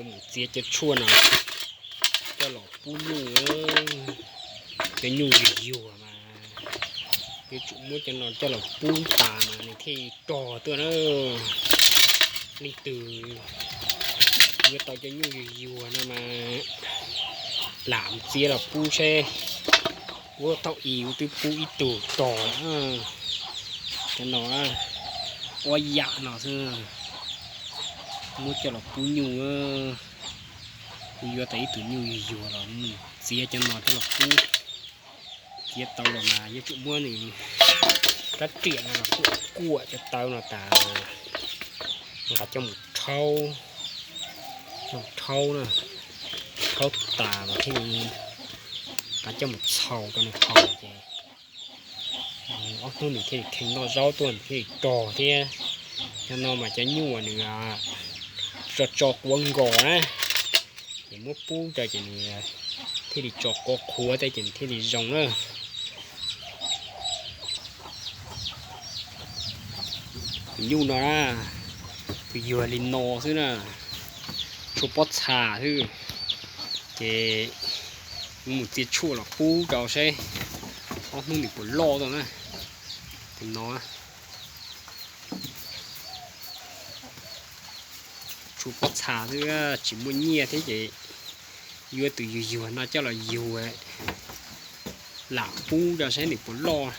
Txiav cov tshuaj no coj los pub nyuj, cov nyuj yuag yuag mas yuav tsum muab cov no coj los pub tas mas nws thiaj rog tuaj na. Leej twg yuav tau cov nyuj yuag yuag no mas lam txiav los pub seb puab thaum ub twb pub ib tug rog. Cov no ua yam no xwb, muab coj los pub nyuj. Kuv yuav tau ib tug nyuj yuag yuag los txiav cov no coj los pub. Txiav tau los mas yuav tsum muab nws rab riam no los kuam kuam cov tawv no tas, nqa coj mus rhaub, rhaub na, rhaub tas mas thiaj li nqa coj mus txhaus rau nws haus ces ob hnub nws thiaj li kheev noj zaub tuaj nws thiaj li rog thiab. Cov no mas cov nyuj uas nws tso tso quav nkos na, ces muab pub rau ces nws thiaj li tso quav qhuav thiab ces nws thiaj li zoo na. Tus nyuj no na, tus yuag li no xwb na, tshuaj pob txha xwb. Ces mus txiav tshuaj los pub rau seb ob hnub nws puas loj tau na. Tus no tshuaj pob txha xwb, tsis muaj nyiaj thiab ces yuav tus yuag yuag no coj los yuag lam pub rau saib nws puas loj.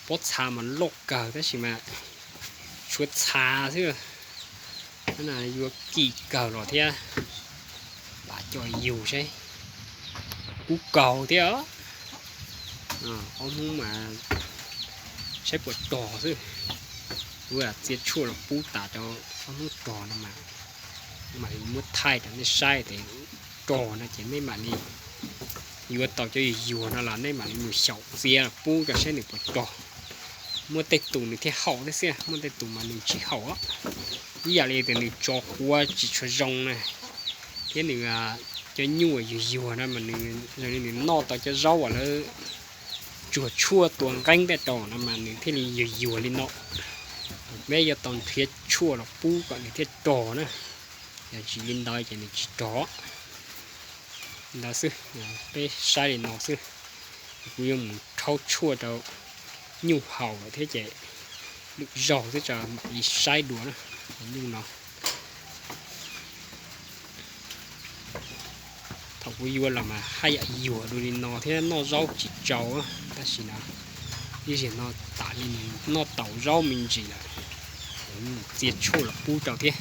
Pob txha mas loj kawg tab sis mas tshuav txha xwb, yuav kim kawg los thiab. Lam coj yug seb, kub kaug thiab. Ob hnub mas saib puas rog xwb. Kuv txiav tshuaj los pub tas rau ob hnub rog no mas mam li muab thaij rau nej saib tes rog no ces nej mam li yuav tau cov yuag yuag no los nej mam li mus xyaum txiav los pub rau saib nws puas rog. Muaj tej tus nws thiaj haum thiab xwb, muaj tej tus mas nws tsis haum. Ib yam li tias nws tso quav tsis tshua zoo na, thiab nws cov nyuj yuag yuag no mas nws zoo li nws noj tau cov zaub uas lawv tsuag tshuaj tua nqeeb tej rau no mas nws thiaj li yuag yuag li no. Peb yuav tau nrhiav tshuaj los pub kom nws thiaj rog na, yog tsis li ntawd ces nws tsis rog. Ntawd xwb, peb saib li no xwb. Kuv yuav mus rhaub tshuaj rau nyuj haus lawm thiab ces lwm zaug thiab mam li saib dua na. Nyuj no thaum kuv yuav los mas haj yam yuag dua li no thiab noj zaub tsis tsau, tab sis no ib zaug no tam li nws noj tau zaub me ntsis lawm, kuv mus txiav tshuaj los pub rau thiab.